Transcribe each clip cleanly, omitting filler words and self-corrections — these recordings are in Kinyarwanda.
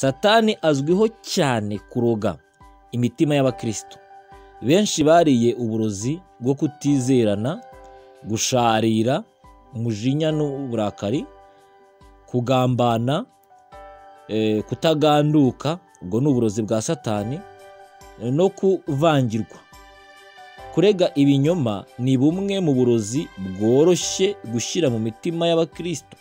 Satani azwiho cyane kuroga imitima y'abakristo. Benshi bariye uburozi bwo kutizerana, gusharira, umujinya n'uburakari, kugambana, kutaganduka, ubwo ni uburozi bwa Satani, no kuvangirwa. Kurega ibinyoma ni bumwe mu burozi bworoshye gushyira mu mitima y'abakristo.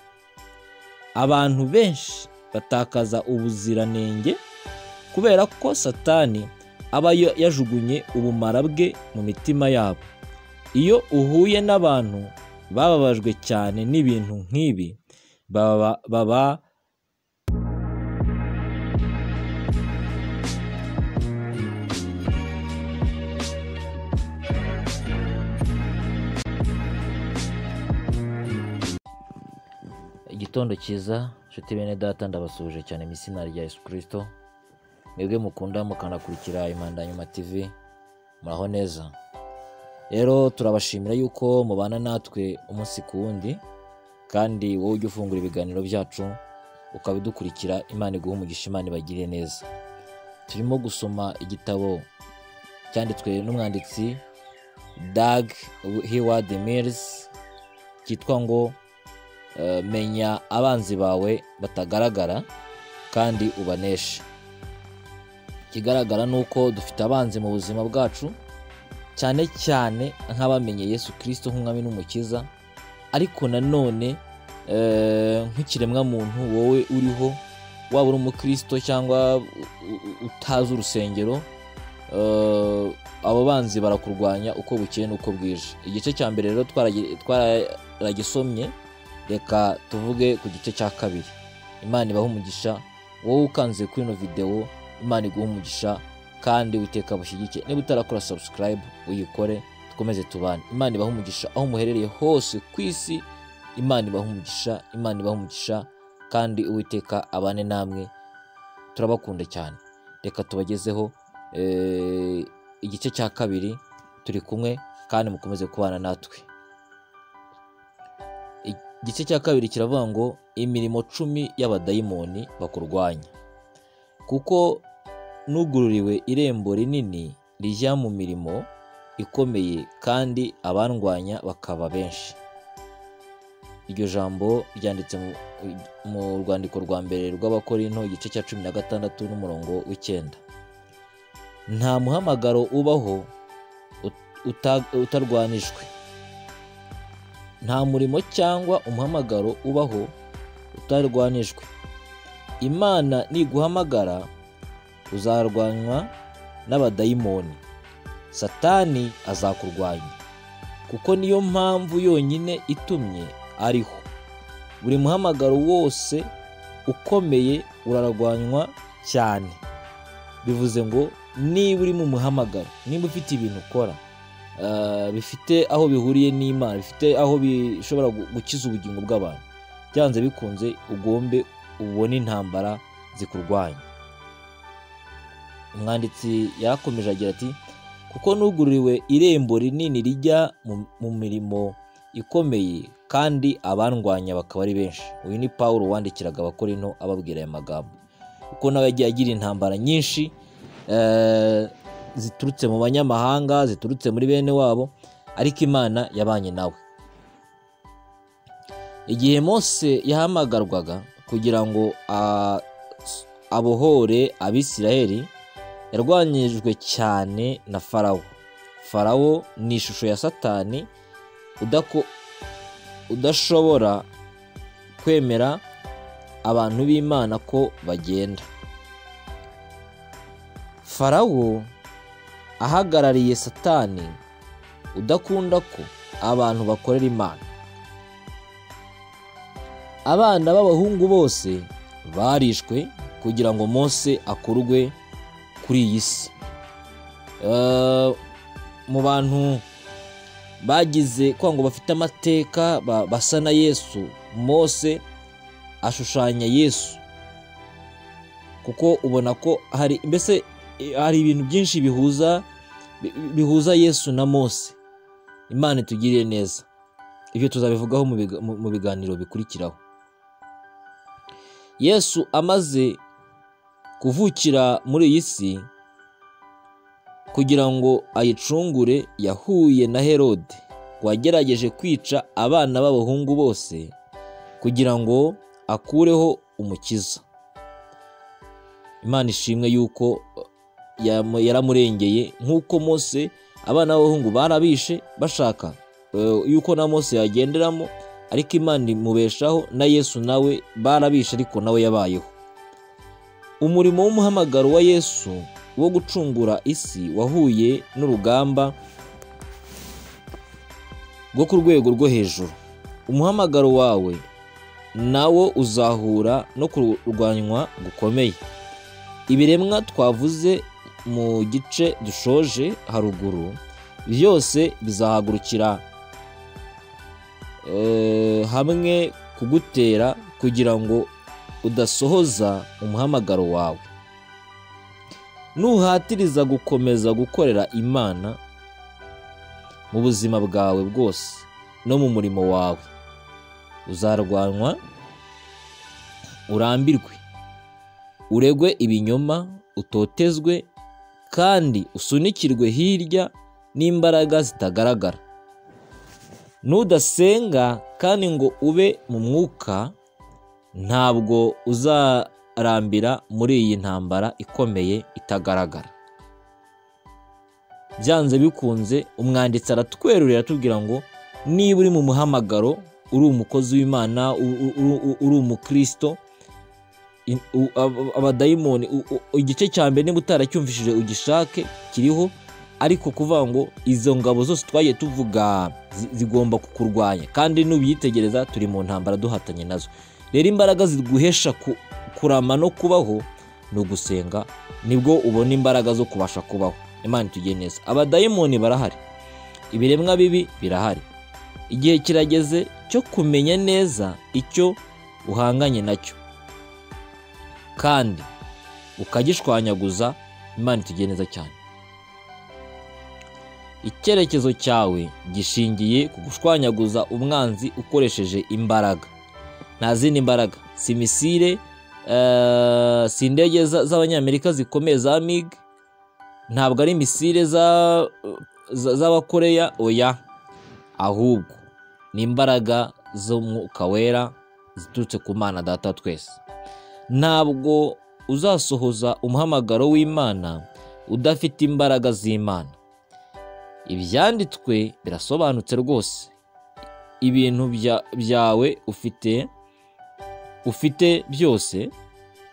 Abantu benshi batakaza ubuziranenge kubera ko Satani aba yajugunye ubumara bwe mu mitima yabo. Iyo uhuye n'abantu bababajwe cyane n'ibintu nk'ibi, baba Igitondo cyiza nshuti bene data, ndabasuhuje cyane mu izina rya Yesu Kristo. Mwebwe mukunda mukanakurikira Impandanyuma TV, muraho neza. Rero turabashimira yuko mubana natwe umunsi ku wundi, kandi wowe ujya ufungura ibiganiro byacu ukabidukurikira. Imana iguhe umugisha, Imana ibagirire neza. Turimo gusoma igitabo cyanditswe n'umwanditsi Dag Heward Mills cyitwa ngo menya abanzi bawe batagaragara kandi ubaneshe. Ikigaragara ni uko dufite abanzi mu buzima bwacu, cyane cyane nk'abamenye Yesu Kristo nk'umwami n'umukiza, ariko nanone nk'ikiremwa muntu wowe uriho, waba uri umukristo cyangwa utazi urusengero, abo banzi barakurwanya uko bukeye n'uko bwije. Igice cya mbere rero twaragisomye, reka tuvuge ku gice cya kabiri. Imana ibahe umugisha wowe ukanze kuri ino video, Imana iguhe umugisha kandi Uwiteka bushyigike. Niba utarakora subscribe uyikore, dukomeze tubane. Imana ibahe umugisha aho muherereye hose ku isi. Imana ibahe umugisha, Imana ibahe umugisha kandi Uwiteka abane namwe. Turabakunda cyane. Reka tubagezeho igice cya kabiri, turi kumwe kandi mukomeze kubana natwe. Igice cya kabiri kiravuga ngo imirimo 10 y'abadayimoni bakurwanya. Kuko nugururiwe irembo rinini rijya mu mirimo ikomeye, kandi abandwanya bakaba benshi. Iryo jambo ryanditse mu rwandiko rwa mbere rw'Abakorinto igice cya 16 n'umurongo w'9. Nta muhamagaro ubaho utarwanijwe. Nta murimo cyangwa umuhamagaro ubaho utarwanijwe. Imana niguhamagara uzarwanywa n'abadayimoni. Satani azakurwanya, kuko niyo mpamvu yonyine itumye ariho. Buri muhamagaro wose ukomeye urarwanywa cyane. Bivuze ngo niba uri mu muhamagaro, niba ufite ibintu ukora bifite aho bihuriye n'Imana, bifite aho bishobora gukiza ubugingo bw'abantu, byanze bikunze ugombe ubone intambara zikurwanya. Umwanditsi yakomeje agira ati kuko nugururiwe irembo rinini rijya mu mirimo ikomeye, kandi abandwanya bakaba ari benshi. Uyu ni Paulo wandikiraga Abakorinto ababwira aya magambo, kuko nawe yagiye agira intambara nyinshi ziturutse mu banyamahanga, ziturutse muri bene wabo, ariko Imana yabanye nawe. Igihe Mose yahamagarwaga kugira ngo abohore Abisiraheli, yarwanyijwe cyane na Farawo. Farawo ni ishusho ya Satani udashobora kwemera abantu b'Imana ko bagenda. Farawo ahagarariye Satani udakunda ko abantu bakorera Imana. Abana b'abahungu bose barishwe kugira ngo Mose akurwe kuri iyi si. Mu bantu bagize kwa ngo bafite amateka basa na Yesu, Mose ashushanya Yesu, kuko ubona ko hari mbese hari ibintu byinshi bihuza Yesu na Mose. Imana itugirire neza, ibyo tuzabivugaho mu biganiro bikurikiraho. Yesu amaze Kuvukira muri iyi si kugira ngo ayicungure, yahuye na Herode wagerageje kwica abana b'abahungu bose kugira ngo akureho umukiza. Imana ishimwe yuko yaramurengeye, nk'uko Mose abana b'abahungu barabishe bashaka yuko na Mose yagenderamo, ariko Imana imubeshaho. Na Yesu nawe barabishe, ariko nawe yabayeho. Umurimo w'umuhamagaro wa Yesu wo gucungura isi wahuye n'urugamba rwo ku rwego rwo hejuru. Umuhamagaro wawe nawo uzahura no kurwanywa gukomeye. Ibiremwa twavuze mu gice dushoje haruguru byose bizahagurukira hamwe kugutera kugira ngo udasohoza umuhamagaro wawe. Nuhatiriza gukomeza gukorera Imana mu buzima bwawe bwose no mu murimo wawe, uzarwanywa, urambirwe, uregwe ibinyoma, utotezwe kandi usunikirwe hirya n'imbaraga zitagaragara. Nudasenga kandi ngo ube mu mwuka, ntabwo uzarambira muri iyi ntambara ikomeye itagaragara. Byanze bikunze umwanditsi aratwerurira atubwira ngo niba uri mu muhamagaro, uri umukozi w'Imana, uri umukristo, abadayimoni, igice cya mbere niba utaracyumvishije ugishake kiriho, ariko kuvuga ngo izo ngabo zose twagiye tuvuga zigomba kukurwanya, kandi nubyitegereza turi mu ntambara duhatanye nazo. Rero imbaraga ziguhesha kurama no kubaho ni ugusenga, nibwo ubona imbaraga zo kubasha kubaho. Imana itugiye neza. Abadayimoni barahari, ibiremwa bibi birahari. Igihe kirageze cyo kumenya neza icyo uhanganye nacyo kandi ukagishwanyaguza. Imana itugiye neza cyane. Icyerekezo cyawe gishingiye ku gushwanyaguza umwanzi ukoresheje imbaraga. Nta zindi mbaraga, si misile, si indege z'Abanyamerika zikomeye za MiG, ntabwo ari misile z'Abakoreya, oya, ahubwo ni imbaraga z'umwuka wera ziturutse ku Mana Data twese. Ntabwo uzasohoza umuhamagaro w'Imana udafite imbaraga z'Imana. Ibyanditswe birasobanutse rwose. Ibintu byawe ufite byose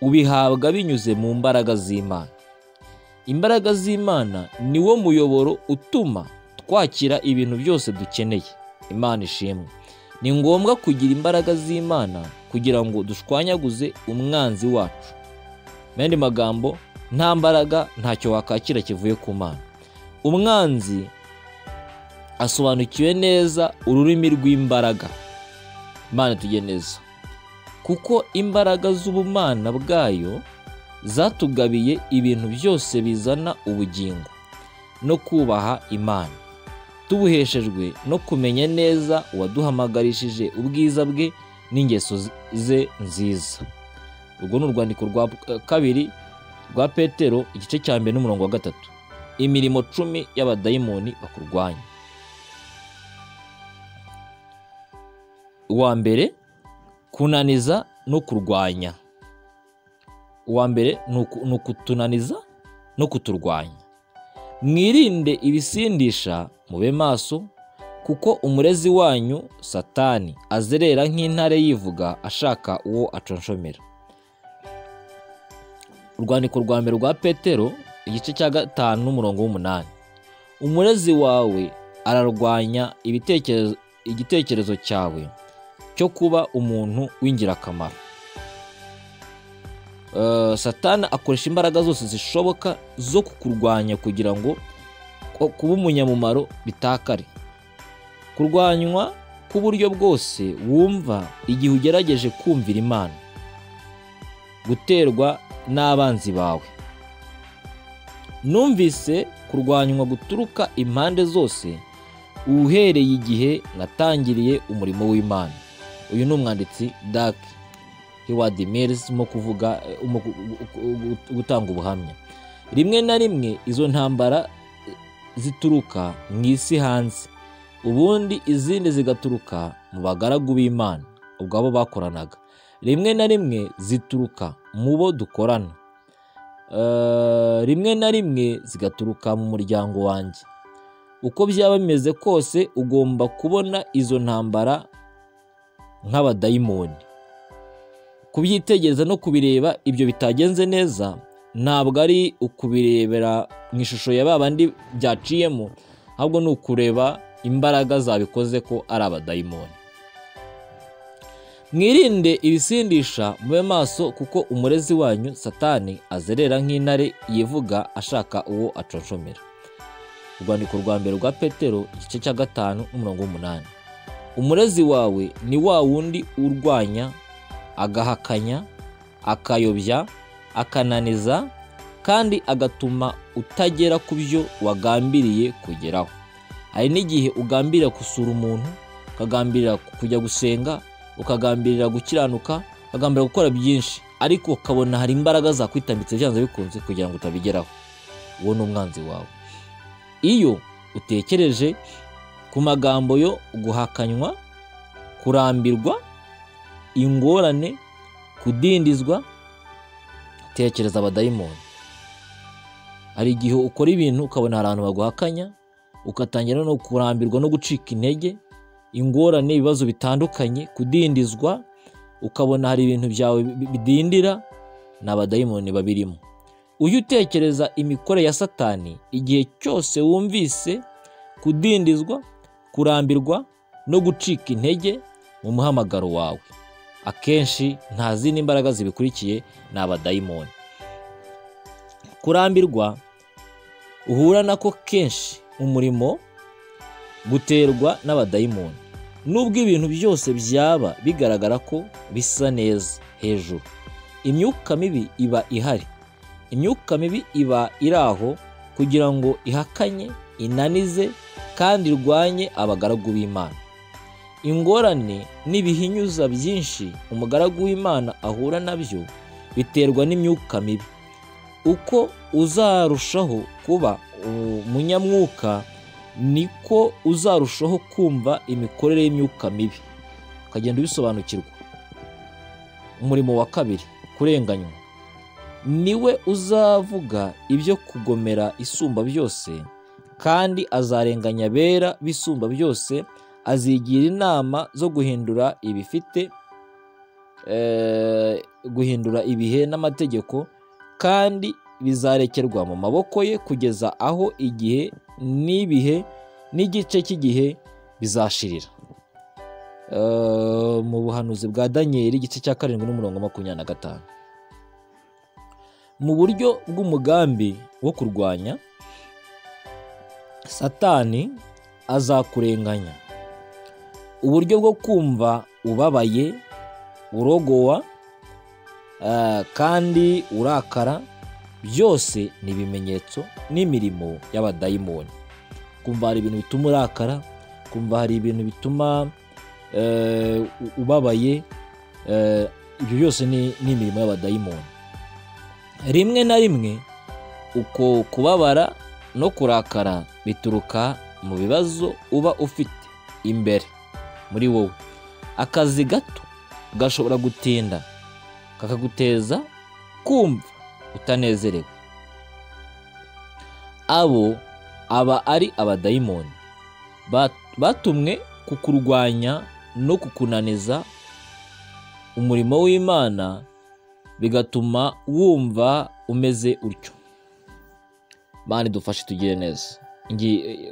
ubihabwa binyuze mu mbaraga z'Imana. Imbaraga z'Imana ni wo muyoboro utuma twakira ibintu byose dukeneye. Imana ishimwe. Ni ngombwa kugira imbaraga z'Imana kugira ngo dushwanyaguze umwanzi wacu. Mu yandi magambo, nta mbaraga ntacyo wakakira kivuye ku Mana. Umwanzi asobanukiwe neza ururimi rw'imbaraga. Imana tujye neza, kuko imbaraga z'ubumana bwayo zatugabiye ibintu byose bizana ubugingo no kubaha Imana, tubuheshejwe no kumenya neza uwaduhamagarishije ubwiza bwe n'ingeso ze nziza. Ubwo ni urwandiko rwa kabiri rwa Petero igice cya mbere n'umurongo wa 3. Imirimo 10 y'abadayimoni bakurwanya. Uwa mbere, kunaniza no kurwanya. Uwa mbere ni ukutunaniza no kuturwanya. Mwirinde ibisindisha, mube maso, kuko umurezi wanyu Satani azerera nk'intare yivuga ashaka uwo aconshomera. Urwandiko rwa mbere rwa Petero igice cya 5 n'umurongo w'8. Umurezi wawe ararwanya igitekerezo cyawe cyo kuba umuntu w'ingirakamaro. Satani akoresha imbaraga zose zishoboka zo kukurwanya kugira ngo kuba umunyamumaro bitakare. Kurwanywa k'uburyo bwose wumva igihe ugerageje kumvira Imana, guterwa n'abanzi bawe. Numvise kurwanywa guturuka impande zose uhereye igihe natangiriye umurimo w'Imana. Uyu ni umwanditsi Dak Howard Mills mo kuvuga, gutanga ubuhamya. Rimwe na rimwe izo ntambara zituruka mu isi hanze, ubundi izindi zigaturuka mu bagaragu b'Imana ubwo abo bakoranaga. Rimwe na rimwe zituruka mu bo dukorana, rimwe na rimwe zigaturuka mu muryango wanjye. Uko byaba bimeze kose, ugomba kubona izo ntambara nk'abadayimoni, kubyitegereza no kubireba. Ibyo bitagenze neza ntabwo ari ukubirebera mu ishusho ya babandi byaciyemo, ahubwo ni ukureba imbaraga zabikoze ko ari abadayimoni. Mwirinde ibisindisha, mube maso, kuko umurezi wanyu Satani azerera nk'intare yivuga ashaka uwo aconshomera. Urwandiko rwa mbere rwa Petero, igice cya 5 n'umurongo w'8. Umurezi wawe ni wa wundi urwanya, agahakanya, akayobya, akananiza kandi agatuma utagera ku byo wagambiriye kugeraho. Hari n'igihe ugambirira gusura umuntu, ukagambirira kujya gusenga, ukagambirira gukiranuka, ukagambirira gukora byinshi, ariko ukabona hari imbaraga zakwitambitse byanze bikunze kugira ngo utabigeraho. Uwo ni umwanzi wawe. Iyo utekereje ku magambo yo guhakanywa, kurambirwa, ingorane, kudindizwa, tekereza abadayimoni. Hari igihe ukora ibintu ukabona hari abantu baguhakanya, ugatangira no kurambirwa no gucika intege, ingorane, ibibazo bitandukanye, kudindizwa, ukabona hari ibintu byawe bidindira, ni abadayimoni babirimo. Ujye utekereza imikorere ya Satani igihe cyose wumvise kudindizwa, kurambirwa no gucika intege mu muhamagaro wawe. Akenshi nta zindi mbaraga zibikurikiye, ni abadayimoni. Kurambirwa uhura nako kenshi mu murimo guterwa n'abadayimoni. Nubwo ibintu byose byaba bigaragara ko bisa neza hejuru, imyuka mibi iba ihari. Imyuka mibi iba iri aho kugira ngo ihakanye, inanize kandi irwanye abagaragu b'Imana. Ingorane n'ibihinyuza byinshi umugaragu w'Imana ahura nabyo biterwa n'imyuka mibi. Uko uzarushaho kuba umunyamwuka, niko uzarushaho kumva imikorere y'imyuka mibi, ukagenda ubisobanukirwa. Umurimo wa kabiri, kurenganywa. Niwe uzavuga ibyo kugomera Isumba byose, kandi azarenganya abera b'Isumba byose. Azigira inama zo guhindura ibifite, guhindura ibihe n'amategeko, kandi bizarekerwa mu maboko ye kugeza aho igihe n'ibihe n'igice cy'igihe bizashirira. Mu buhanuzi bwa Daniyeli, igice cya 7 n'umurongo 25. Mu buryo bw'umugambi wo kurwanya, Satani azakurenganya. Uburyo bwo kumva ubabaye, urogowa, kandi urakara, byose ni ibimenyetso n'imirimo y'abadayimoni. Kumva hari ibintu bituma urakara, kumva hari ibintu bituma ubabaye, ibyo byose ni imirimo y'abadayimoni. Rimwe na rimwe uko kubabara no kurakara bituruka mu bibazo uba ufite imbere muri wowe. Akazi gato gashobora gutinda kakaguteza kumva utanezerewe. Abo aba ari abadayimoni batumwe kukurwanya no kukunaniza umurimo w'Imana, bigatuma wumva umeze utyo. Mana dufashe tugire neza.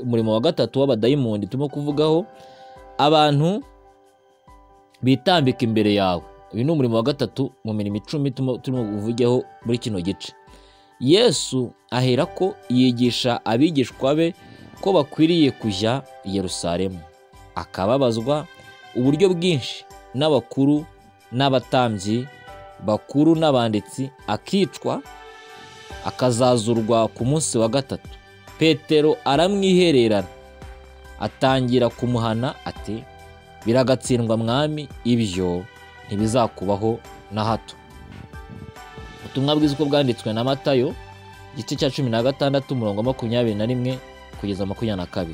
Umurimo wa gatatu w'abadayimoni turimo kuvugaho, abantu bitambika imbere yawe. Uyu ni umurimo wa gatatu mu mirimo 10 turimo kuvugeho muri kino gice. Yesu ahera ko yigisha abigishwa be ko bakwiriye kujya i Yerusalemu, akababazwa uburyo bwinshi n'abakuru n'abatambyi bakuru n'abanditsi, akicwa, akazazurwa ku munsi wa gatatu. Petero aramwihererana, atangira kumuhana ati: biragatsindwa Mwami, ibyo ntibizakubaho na hato. Ubutumwa bwiza uko bwanditswe na Matayo, igice cya 16 umurongo 21 kugeza 22.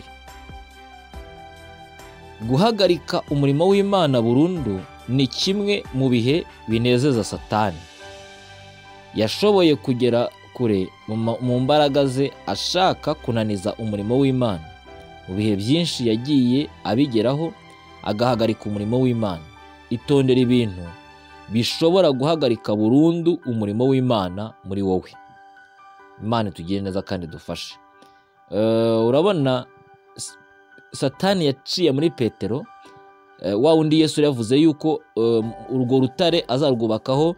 Guhagarika umurimo w'Imana burundu ni kimwe mu bihe binezeza Satani. Yashoboye kugera kure mu mbaraga ze ashaka kunaniza umurimo w'Imana. Mu bihe byinshi yagiye abigeraho agahagarika umurimo w'Imana. Itondera ibintu bishobora guhagarika burundu umurimo w'Imana muri wowe. Imana itugire neza kandi dufashe. Urabona Satani yaciye muri Petero, wa wundi Yesu yavuze yuko urwo rutare azarwubakaho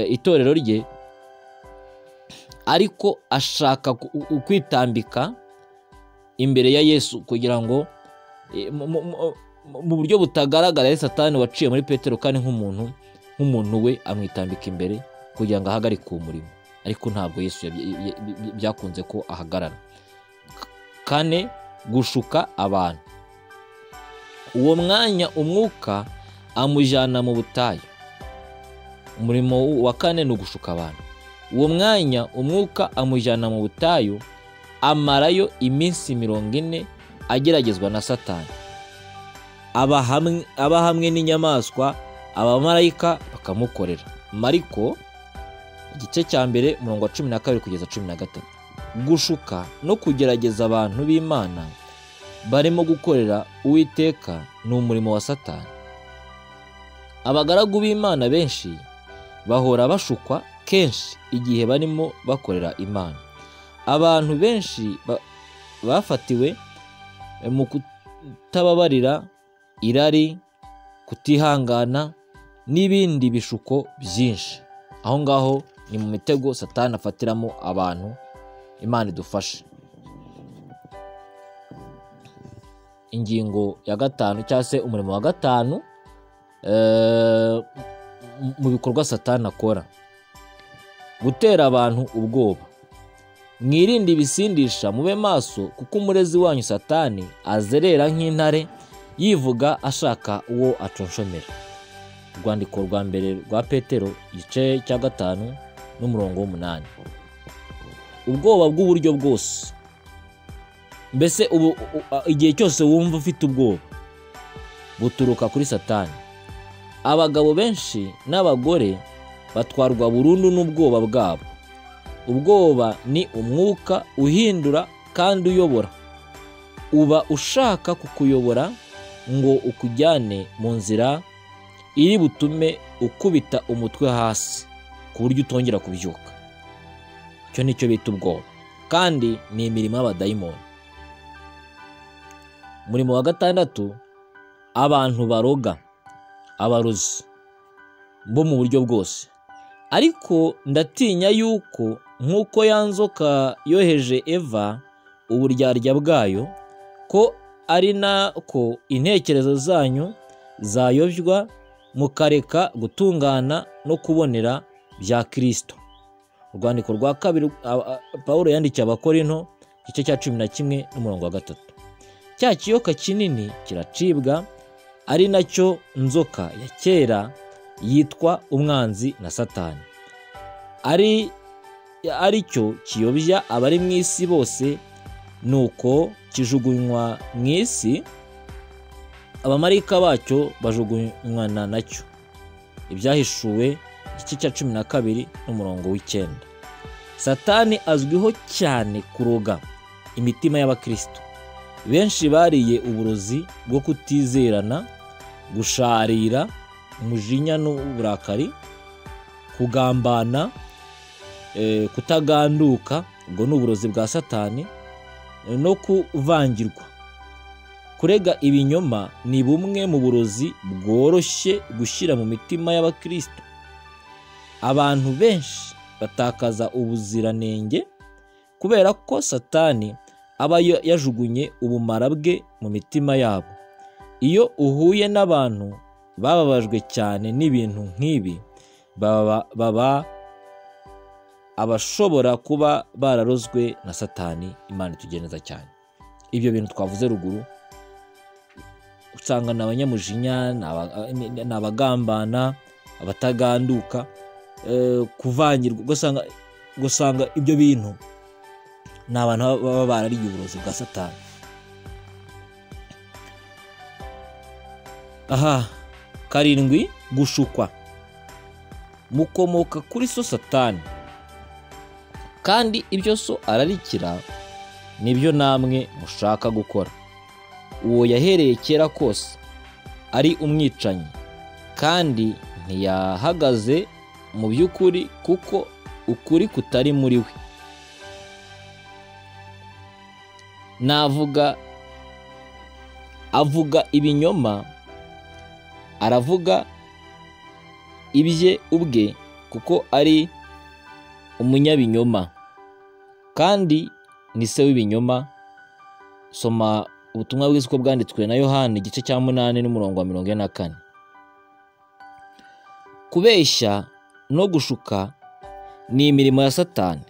itorero rye, ariko ashaka kwitambika imbere ya Yesu kugira ngo mu buryo butagaragara Satani waciye muri Petero kandi nk'umuntu we amwitambika imbere kugira ngo ahagarike uwo murimo, ariko ntabwo Yesu byakunze ko ahagarara. 4, gushuka abantu. Uwo mwanya umwuka amujyana mu butayu. Umurimo wa 4 ni ugushuka abantu. Uwo mwanya umwuka amujyana mu butayu, amarayo iminsi 40 ageragezwa na Satani. Aba hamwe n'inyamaswa, abamarayika bakamukorera. Mariko igice cya 1 umurongo wa 12 kugeza 13. Gushuka no kugerageza abantu b'Imana barimo gukorera Uwiteka ni umurimo wa Satani. Abagaragu b'Imana benshi bahora bashukwa kenshi igihe barimo bakorera Imana. Abantu benshi bafatiwe mu kutababarira, irari, kutihangana n'ibindi bishuko byinshi. Aho ngaho ni mu mitego Satani afatiramo abantu. Imana idufashe. Ingingo ya 5 cyangwa se umurimo wa 5 mu bikorwa Satani akora, gutera abantu ubwoba. Mwirinde ibisindisha, mube maso, kuko umurezi wanyu Satani azerera nk'intare yivuga ashaka uwo aconshomera. Urwandiko rwa mbere rwa Petero igice cya 5 n'umurongo wa 8. Ubwoba bw'uburyo bwose. Mbese ubu igihe cyose wumva ufite ubwoba buturuka kuri Satani. Abagabo benshi n'abagore batwarwa burundu n'ubwoba bwabo. Ubwoba ni umwuka uhindura kandi uyobora. Uba ushaka kukuyobora ngo ukujyane mu nzira iri butume ukubita umutwe hasi ku buryo utongera kubyuka. Icyo nicyo bita ubwoba, kandi ni imirimo y'abadayimoni. Umurimo wa 6, abantu baroga, abarozi bo mu buryo bwose. Ariko ndatinya yuko nk'uko ya nzoka yoheje Eva uburyarya bwayo, ko ari nako intekerezo zanyu zayobywa mukareka gutungana no kubonera bya Kristo. Urwandiko rwa 2 Paulo yandikiye Abakorinto igice cya 11 n'umurongo wa 3. Cya kiyoka kinini kiracibwa, ari nacyo nzoka ya kera yitwa umwanzi na Satani, ari cyo kiyobya abari mu isi bose. Nuko kijugunywa mu isi, abamarayika bacyo bajugunywana nacyo. Ibyahishuwe igice cya 12 n'umurongo wa 9. Satani azwiho cyane kuroga imitima y'abakristo. Benshi bariye uburozi bwo kutizerana, gusharira, umujinya n'uburakari, kugambana, kutaganduka, ubwo ni uburozi bwa Satani, no kuvangirwa. Kurega ibinyoma ni bumwe mu burozi bworoshye gushyira mu mitima y'abakristo. Abantu benshi batakaza ubuziranenge kubera ko Satani aba yajugunye ubumara bwe mu mitima yabo. Iyo uhuye n'abantu bababajwe cyane n'ibintu nk'ibi, baba abashobora kuba bararozwe na Satani. Imana itugeneza cyane. Ibyo bintu twavuze ruguru, usanga ni abanyamujinya, ni abagambana, abataganduka, kuvangirwa, ugasanga ibyo bintu ni abantu baba barariye uburozi bwa Satani. Aha 7, gushukwa. Mukomoka kuri so Satani, kandi ibyo so ararikira nibyo namwe mushaka gukora. Uwo yahereye kera kose ari umwicanyi, kandi ntiyahagaze mu by'ukuri, kuko ukuri kutari muri we. Navuga avuga ibinyoma, aravuga ibye ubwe, kuko ari umunyabinyoma kandi ni se w'ibinyoma. Soma ubutumwa bwiza uko bwanditswe na Yohana igice cya 8 n'umurongo wa 44. Kubeshya no gushuka ni imirimo ya Satani.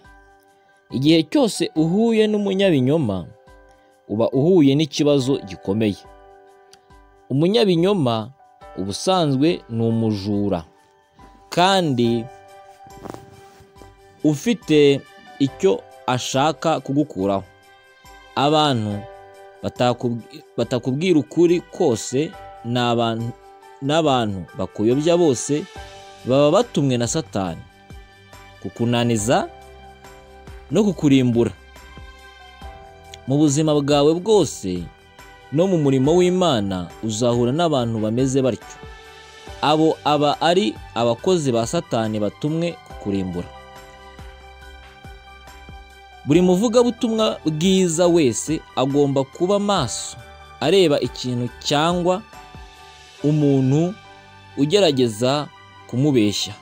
Igihe cyose uhuye n'umunyabinyoma uba uhuye n'ikibazo gikomeye. Umunyabinyoma ubusanzwe ni umujura kandi ufite icyo ashaka kugukuraho. Abantu batakubwira ukuri kose n'abantu bakuyobya bose baba batumwe na Satani kukunaniza no kukurimbura. Mu buzima bwawe bwose no mu murimo w'Imana uzahura n'abantu bameze batyo. Abo aba ari abakozi ba Satani batumwe kukurimbura. Buri muvugabutumwa bwiza wese agomba kuba maso, areba ikintu cyangwa umuntu ugerageza kumubeshya.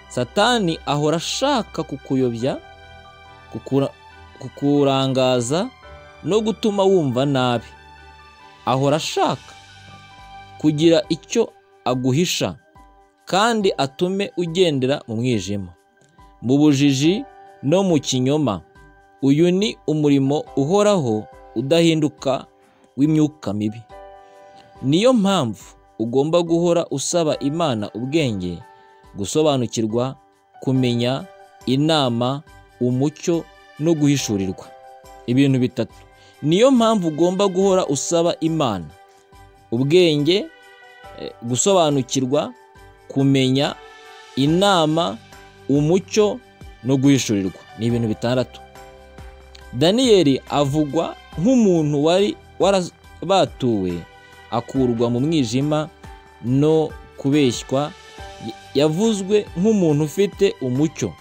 Satani ahora ashaka kukuyobya, kukurangaza no gutuma wumva nabi. Ahora ashaka kugira icyo aguhisha kandi atume ugendera mu mwijima, mu bujiji no mu kinyoma. Uyu ni umurimo uhoraho udahinduka w'imyuka mibi. Niyo mpamvu ugomba guhora usaba Imana ubwenge, gusobanukirwa, kumenya, inama, umucyo no guhishurirwa. Ibintu bitatu. Niyo mpamvu ugomba guhora usaba Imana ubwenge, gusobanukirwa, kumenya, inama, umucyo no guhishurirwa. Ni ibintu bitandatu. Daniyeli avugwa nk'umuntu wari warabatuwe akurwa mu mwijima no kubeshywa. Yavuzwe nk'umuntu ufite umucyo,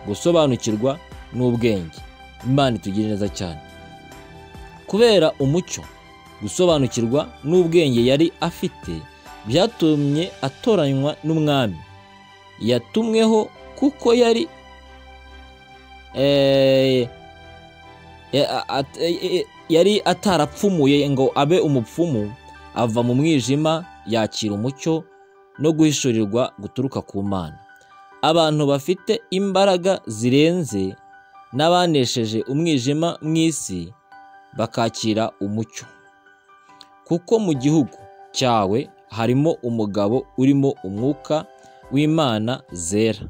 gusobanukirwa n'ubwenge. Imana itugirire neza cyane. Kubera umucyo, gusobanukirwa n'ubwenge yari afite byatumye atoranywa n'umwami. Yatumweho kuko yari atarapfumuye ngo abe umupfumu. Ava mu mwijima yakira umucyo no guhishurirwa guturuka ku Mana. Abantu bafite imbaraga zirenze n'abanesheje umwijima mu isi bakakira umucyo. Kuko mu gihugu cyawe harimo umugabo urimo umwuka w'Imana zera,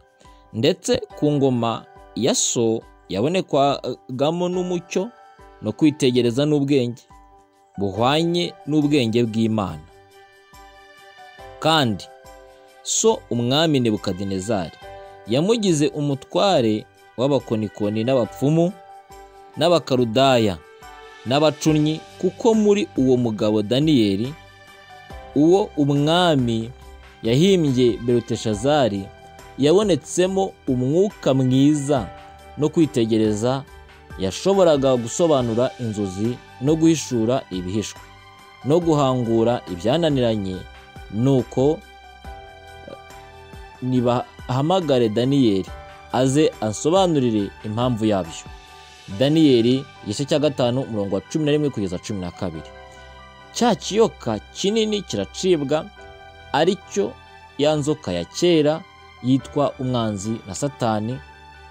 ndetse ku ngoma ya so yabonekwagamo n'umucyo no kwitegereza n'ubwenge buhwanye n'ubwenge bw'Imana. Kandi so umwami Nebukadinezari yamugize umutware w'abakonikoni n'abapfumu n'abakarudaya n'abacunnyi, kuko muri uwo mugabo Daniyeli, uwo umwami yahimbye Beluteshazari, yabonetsemo umwuka mwiza no kwitegereza. Yashoboraga gusobanura inzozi no guhishura ibihishwe no guhangura ibyananiranye. Nuko nibahamagare Daniyeli aze ansobanurire impamvu yabyo. Daniyeli igice cya 5 umurongo wa 11 kugeza 12. Cya kiyoka kinini kiracibwa, aricyo ya nzoka ya kera yitwa umwanzi na Satani,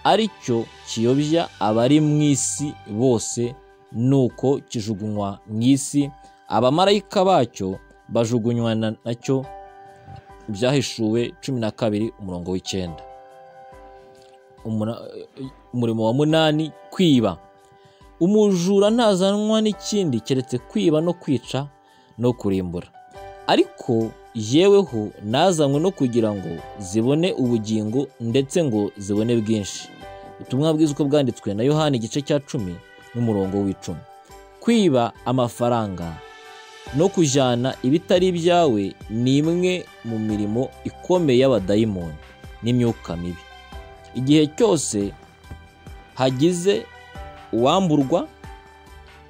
aricyo kiyobya abari mu isi bose. Nuko kijugunywa mu isi, abamarayika bacyo bajugunywa nacyo Ibyahishuwe 12 umurongo w'9. Umurimo wa 8, kwiba. Umujura ntazanwa n'ikindi keretse kwiba no kwica no kurimbura, ariko yeweho nazanywe no kugira ngo zibone ubugingo ndetse ngo zibone bwinshi. Ubutumwa bwiza uko bwanditswe na Yohani igice cya 10 n'umurongo w'10. Kwiba amafaranga no kujyana ibitari ibyawe ni imwe mu mirimo ikomeye y'abadayimoni n'imyuka mibi. Igihe cyose hagize uwamburwa,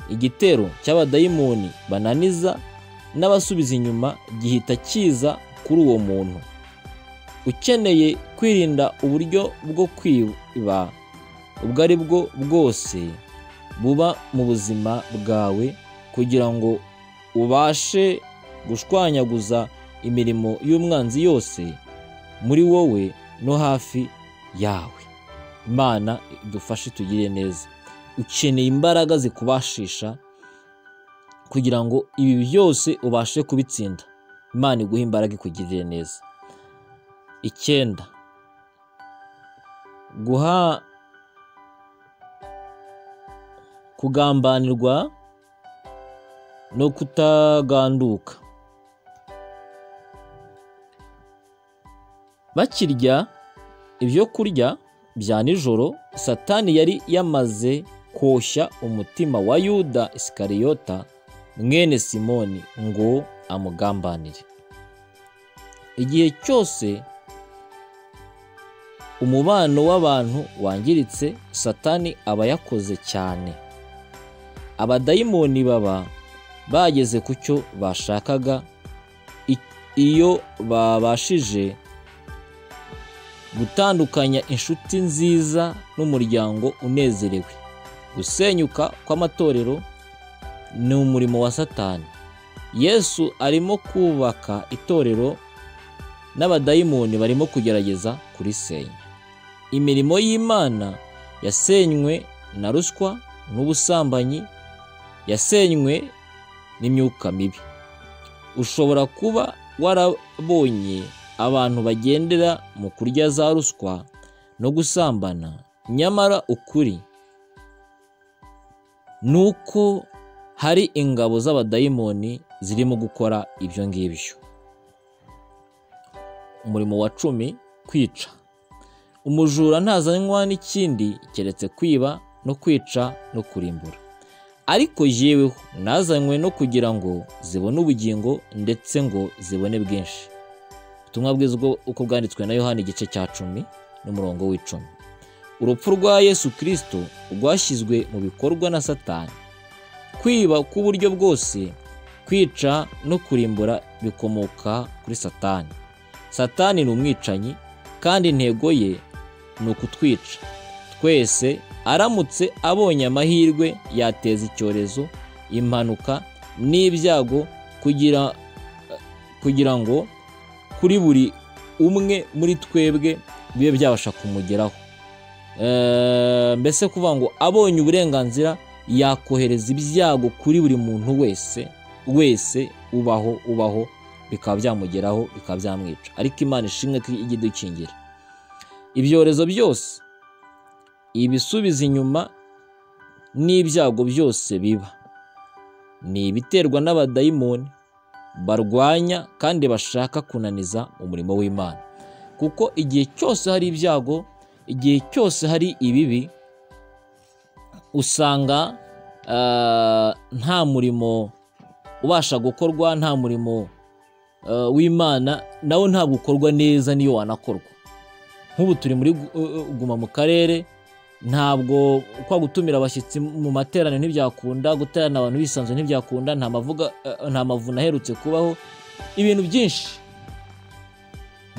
igitero cy'abadayimoni bananiza n'abasubiza inyuma gihita kiza kuri uwo muntu. Ukeneye kwirinda uburyo bwo kwiba ubwo ari bwo bwose buba mu buzima bwawe kugira ngo ubashe gushwanyaguza imirimo y'umwanzi yose muri wowe no hafi yawe. Imana idufashe tugire neza. Ukeneye imbaraga zikubashisha kugira ngo ibi byose ubashe kubitsinda. Imana iguhe imbaraga ikugirire neza. 9, kugambanirwa no kutaganduka. Bakirya ibyo kurya bya nijoro, Satani yari yamaze koshya umutima wa Yuda Isikariyota mwene Simoni ngo amugambanire. Igihe cyose umubano w'abantu wangiritse, Satani aba yakoze cyane. Abadayimoni baba bageze ku cyo bashakaga iyo babashije gutandukanya inshuti nziza n'umuryango unezerewe. Gusenyuka kw'amatorero ni umurimo wa Satani. Yesu arimo kubaka itorero n'abadayimoni barimo kugerageza kurisenya. Imirimo y'Imana yasenywe na ruswa n'ubusambanyi, yasenywe n'imyuka mibi. Ushobora kuba warabonye abantu bagendera mu kurya za ruswa no gusambana, nyamara ukuri nuko hari ingabo z'abadayimoni zirimo gukora ibyo ngibyo. Umurimo wa 10, kwica. Umujura ntazanywa n'ikindi keretse kwiba no kwica no kurimbura, ariko yeweho nazanywe no kugira ngo zibone ubugingo ndetse ngo zibone bwinshi. Ubutumwa bwiza uko bwanditswe na Yohani igice cya 10 n'umurongo w'10. Urupfu rwa Yesu Kristo rwashyizwe mu bikorwa na Satani. Kwiba k'uburyo bwose, kwica no kurimbura bikomoka kuri Satani. Satani ni umwicanyi kandi intego ye ni ukutwica twese. Aramutse abonye amahirwe yateza icyorezo, impanuka n'ibyago kugira ngo kuri buri umwe muri twebwe bibe byabasha kumugeraho. Mbese kuvuga ngo abonye uburenganzira yakohereza ibyago kuri buri muntu wese ubaho bikaba byamugeraho, bikaba byamwica. Ariko Imana ishimwe ko ijya idukingira. Ibyorezo byose, ibisubiza inyuma n'ibyago byose biba ni ibiterwa n'abadayimoni barwanya kandi bashaka kunaniza umurimo w'Imana. Kuko igihe cyose hari ibyago, igihe cyose hari ibibi, usanga nta murimo ubasha gukorwa, nta murimo w'Imana nawo ntabwo ukorwa neza niyo wanakorwa. Nk'ubu turi muri guma mu karere, ntabwo kwa gutumira abashyitsi mu materaniro ntibyakunda, guterana abantu bisanzwe ntibyakunda, nta mavuna aherutse kubaho, ibintu byinshi.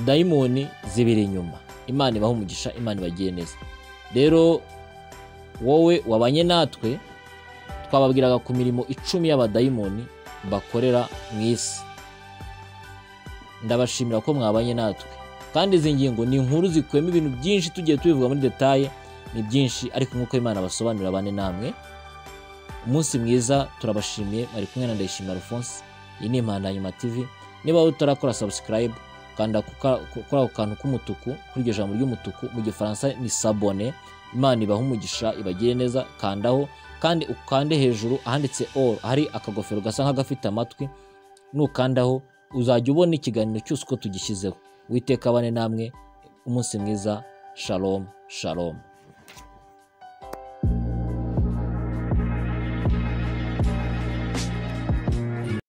Dayimoni zibiri inyuma. Imana ibahe umugisha, Imana ibagiye neza. Rero wowe wabanye natwe, twababwiraga ku mirimo 10 y'abadayimoni bakorera mu isi. Ndabashimira ko mwabanye natwe. Kandi izi ngingo ni inkuru zikwema ibintu byinshi, tugiye tubivuga muri detaye, ni byinshi, ariko nk'uko Imana basobanurira bane namwe. Umunsi mwiza, turabashimiye. Mwari kumwe na Ndayishimiye Alphonse. Iyi ni Impandanyuma TV. Niba utarakora subscribe, Kanda kuri ako kantu k'umutuku, kuri iryo jambo ry'umutuku, mu Gifaransa ni s'abonner. Imana ibahe umugisha, ibagire neza. Kandaho kandi ukande hejuru ahanditse all, hari akagofero gasa nk'agafite amatwi. Nukandaho uzajya ubona ikiganiro cyose uko tugishyizeho. Uwiteka abane namwe, umunsi mwiza. Shalom shalom.